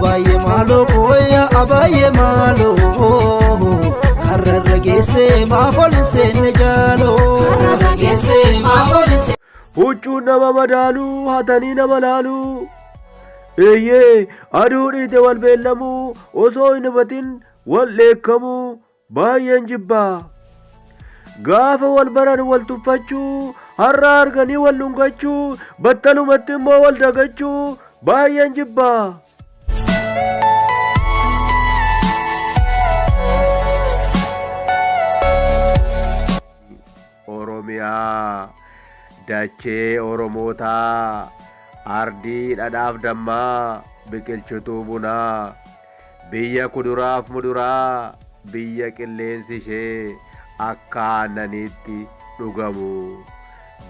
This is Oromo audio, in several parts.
Abaayyee maaloo booya abaayyee maaloo karrarra geessee maaf ol hin seenne jaaloo. Karrarra geessee maaf ol hin seenne. Huccuun nama madaaluu hatanii nama laaluu. Eeyyee aduu dhiite wal beellamuu osoo hin hubatin wal dheekkamuu baay'een jibbaa. Gaafa wal baran wal tuffachuu har'a arganii wal dhungachuu battalumatti immoo wal dagachuu baay'een jibbaa. Oromiyaa dachee Oromootaa ardii dhadhaaf dammaa biqilchituu bunaa biyya kuduraaf muduraa biyya qilleensi ishee akka aannaniitti dhugamu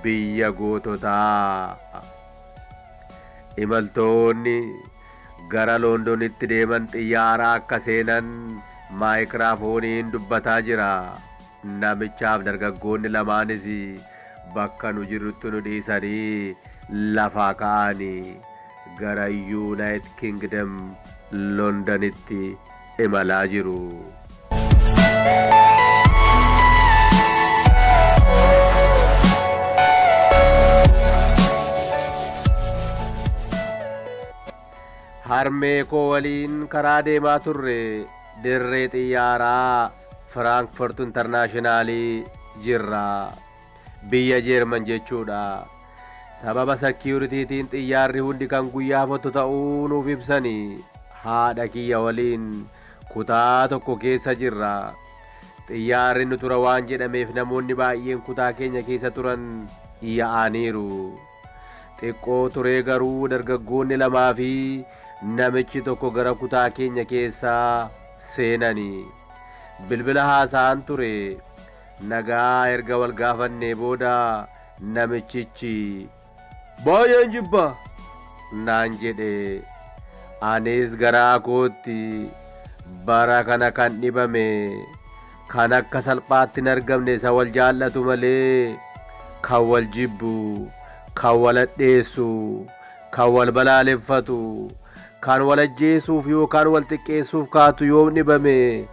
biyya goototaa. Imaltoonni gara Loondonitti deeman xiyyaara akka seenan maayikiraafooniin dubbataa jira. Namichaaf dargaggoonni lamaanis bakka nu jirrutti nu dhiisanii lafaa ka'anii gara Yuunaayit Kingdom Londonitti imalaa jiru. Harmee koo waliin karaa deemaa turre dirree xiyyaaraa Firaankfurt Intarnaashinaalii jirra. Biyya Jeerman jechuudha. Sababa sekiuritiitiin xiyyaarri hundi kan guyyaa hafatu ta'uu nuuf ibsanii haadha kiyya waliin kutaa tokko keessa jirra. Xiyyaarri nu tura waan jedhameef namoonni baay'een kutaa keenya keessa turan yaa'aniiru. Xiqqoo turee garuu dargaggoonni lamaa fi namichi tokko gara kutaa keenya keessaa seenani. Bilbila haasa'an ture. Nagaa erga wal gaafannee booda namichichi baay'een jibba naan jedhe. Anis garaa kootti bara kana kan dhibame kan akka salphaatti hin argamne isa wal jaallatu malee kan wal jibbu, kan wal hadheessu, kan wal balaaleffatu, kan wal ajjeesuuf yookaan wal xiqqeessuuf kaatu yoom dhibame,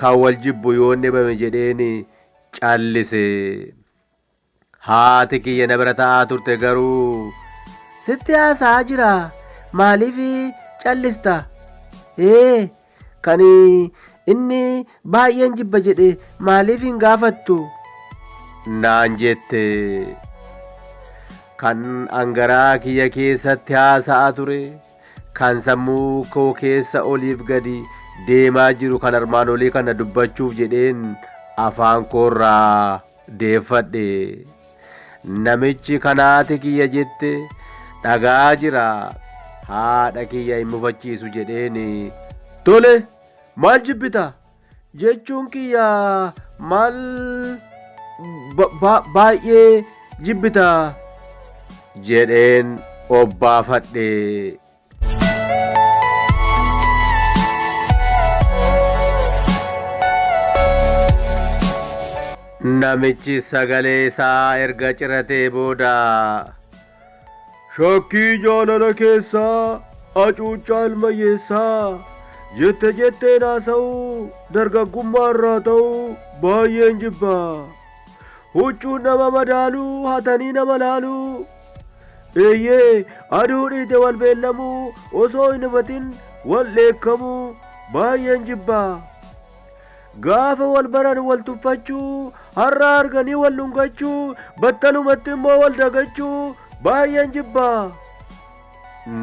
kan wal jibbu yoom dhibame jedheen callise. Haati kiyya na bira taa'aa turte garuu sitti haasa'aa jira maaliif callista? Ee kan inni baay'een jibba jedhe maaliif hin gaafattu? Naan jette. Kan angaraa kiyya keessatti haasa'aa ture kan sammuu koo keessa oliif gadi deemaa jiru kan armaan olii kana dubbachuuf jedheen afaan koorraa deeffadhe. Namichi kanaati kiyya jette dhagaa jira haadha kiyya hin mufachiisu jedheen tole maal jibbita jechuun kiyya maal baay'ee jibbita jedheen obbaafadhe. Namichi sagalee isaa erga ciratee booda shakkii jaalala keessaa hacuuccaa ilma hiyyeessaa jette jetteen haasa'uu dargaggummaa irraa ta'uu baay'een jibba. Huccuun nama madaaluu hatanii nama laaluu. Eeyyee aduu dhiite wal beellamuu osoo hin hubatin wal dheekkamuu baay'een jibba. Gaafa wal baran wal tuffachuu har'a arganii wal dhungachuu battalumatti immoo wal dagachuu baay'een jibba.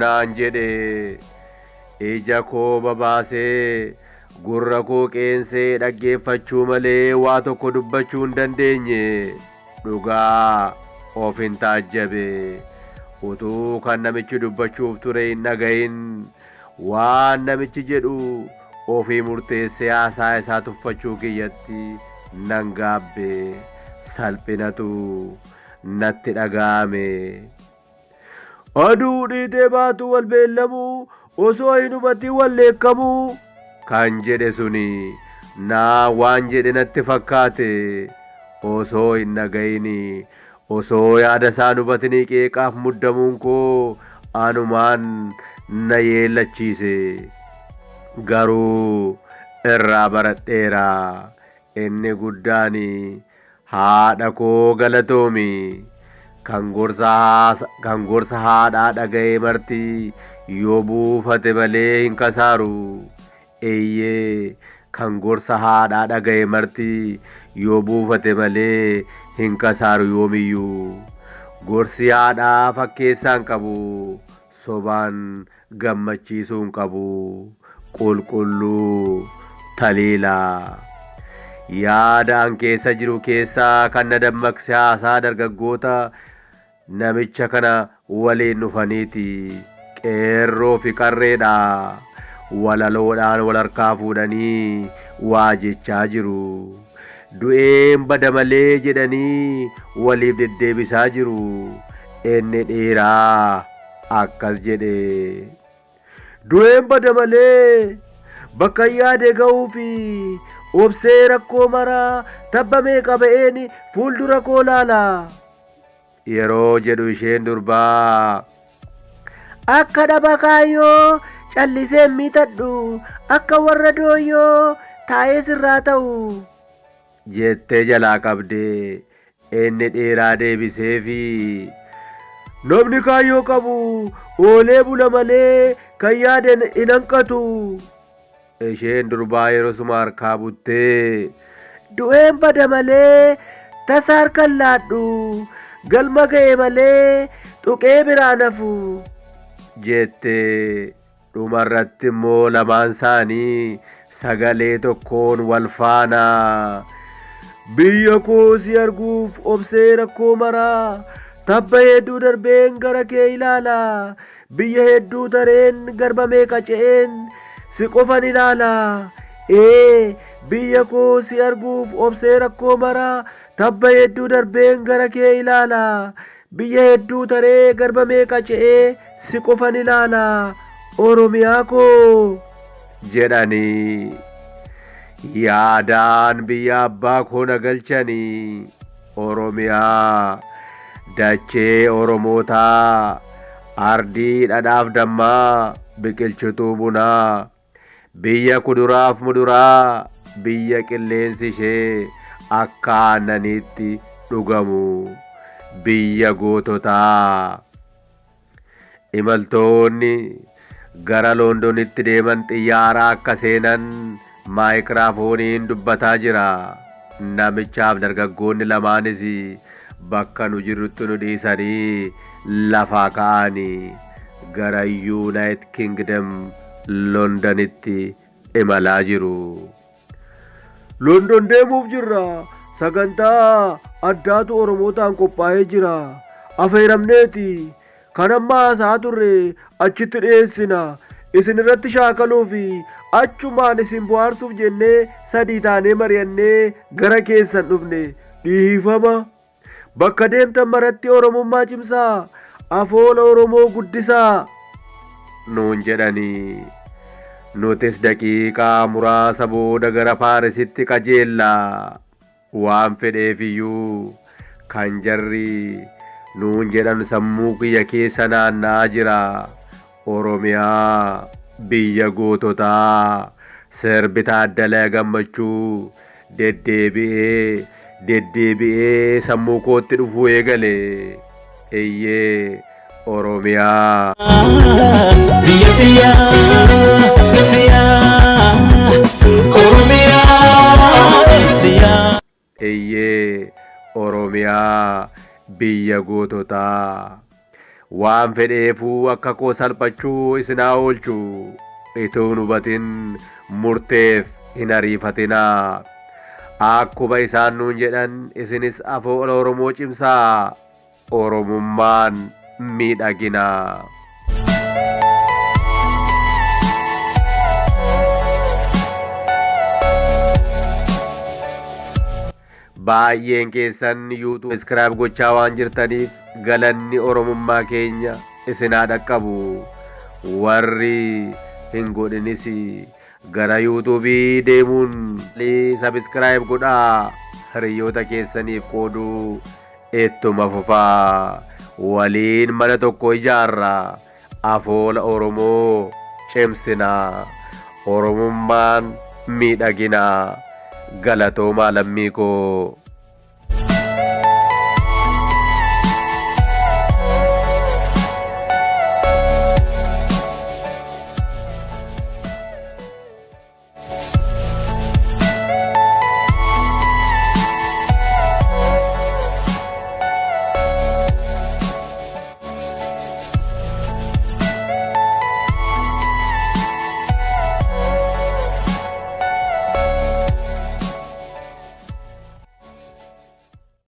Naan jedhe ija koo babaasee gurra koo qeensee dhaggeeffachuu malee waa tokko dubbachuu hin dandeenye. Dhugaa of hin taajjabe. Utuu kan namichi dubbachuuf ture hin dhagahin waan namichi jedhu ofii murteessee haasaa isaa tuffachuu kiyyatti nan gaabbe. Salphinatu natti dhaga'ame. Aduu dhiitee baatu wal beellamuu osoo hin hubatin wal dheekkamuu kan jedhe suni naa waan jedhe natti fakkaate osoo hin dhagahin osoo yaada isaan hubatinii qeeqaaf muddamuun koo anumaan na yeellachiise. Garuu irraa baradheera. Inni guddaan haadha koo galatoomi. Kan gorsa haadhaa dhaga'e marti yoo buufate malee hin kasaaru. Eeyyee, kan gorsa haadhaa dhaga'e marti yoo buufate malee hin kasaaru yoomiyyuu. Gorsi haadhaa fakkeessaa hin qabu, sobaan gammachiisuu hin qabu. Qulqulluu Taliilaa. Yaada an keessa jiru keessaa kan na dammaqse haasaa dargaggoota namicha kana waliin dhufaniiti. Qeerroo fi qarreedha. Walaloodhaan wal harkaa fuudhanii waa jechaa jiru. Du'een bada malee jedhanii waliif deddeebisaa jiru. Inni dhiiraa akkas jedhe. Du'een bada malee bakka yaade ga'uufi obsee rakkoo maraa tabba meeqa ba'een fuuldura koo laala. Yeroo jedhu isheen durbaa akka dhaba kaayyoo callisee miidhadhu, akka warra dooyyoo taa'ee sirraa ta'u jettee jalaa qabdee. Inni dhiiraa deebiseefi namni kaayyoo qabu oolee bula malee kan yaade hin hanqatu. Isheen durbaa yeroo suma harkaa buttee du'een bada malee tasa harkan laadhu, galma ga'e malee tuqee biraa nafu jettee. Dhumarratti immoo lamaan isaanii sagalee tokkoon wal faana biyya koo si arguuf obsee rakkoo maraa tabba hedduu darbeen gara kee ilaala, biyya hedduu tareen garba meeqa ce'een si qofan ilaala. Ee, biyya koo si arguuf obsee rakkoo maraa tabba hedduu darbeen gara kee ilaala, biyya hedduu taree garba meeqa ce'ee si qofan ilaala, Oromiyaa koo jedhanii yaadaan biyya abbaa koo na galchanii. Oromiyaa dachee Oromootaa, ardii dhadhaaf dammaa, biqilchituu bunaa, biyya kuduraaf muduraa, biyya qilleensi ishee akka aannaniitti dhugamu, biyya goototaa. Imaltoonni gara Londonitti deeman xiyyaara akka seenan maayikiraafooniin dubbataa jira. Namichaaf dargaggoonni lamaanis bakka nu jirrutti nu dhiisanii lafaa ka'anii gara Yuunaayit Kingdom Londonitti imalaa jiru. London deemuuf jirra. Sagantaa addaatu Oromootaan qophaa'ee jira. Afeeramneeti. Kan amma haasa'aa turre achitti dhiyeessina. Isin irratti shaakaluu fi achumaan isin bohaarsuuf jennee sadii taanee mari'annee gara keessan dhufne. Dhiifama. Bakka deemtan maratti Oromummaa cimsaa, afoola Oromoo guddisaa nuun jedhanii. Nutis daqiiqaa muraasa booda gara Paarisitti qajeella. Waan fedheefiyyuu kan jarri nuun jedhan sammuu kiyya keessa naanna'aa jira. Oromiyaa biyya goototaa, sirbi Taaddalaa Gammachuu deddeebi'ee deddeebi'ee sammuu kootti dhufuu eegale. Eeyyee, Oromiyaa. Biyya tiyyaa siyaa, Oromiyaa siyaa. Eeyyee, Oromiyaa biyya goototaa. Waan fedheefuu akka koo salphachuu isin haa oolchu. Itoo hin hubatin murteef hin ariifatinaa. Akkuma isaan nuun jedhan isinis afoola Oromoo cimsaa. Oromummaan miidhagina. Baay'een keessan YouTube subscribe gochaa waan jirtaniif galanni Oromummaa keenya isin haa dhaqqabu. Warri hin godhinis gara YouTube deemuun subscribe godhaa, hiriyoota keessaniif qooduu ittuma fufaa. Waliin mana tokko ijaarra. Afoola Oromoo cimsinaa. Oromummaan miidhaginaa. Galatoomaa lammii koo.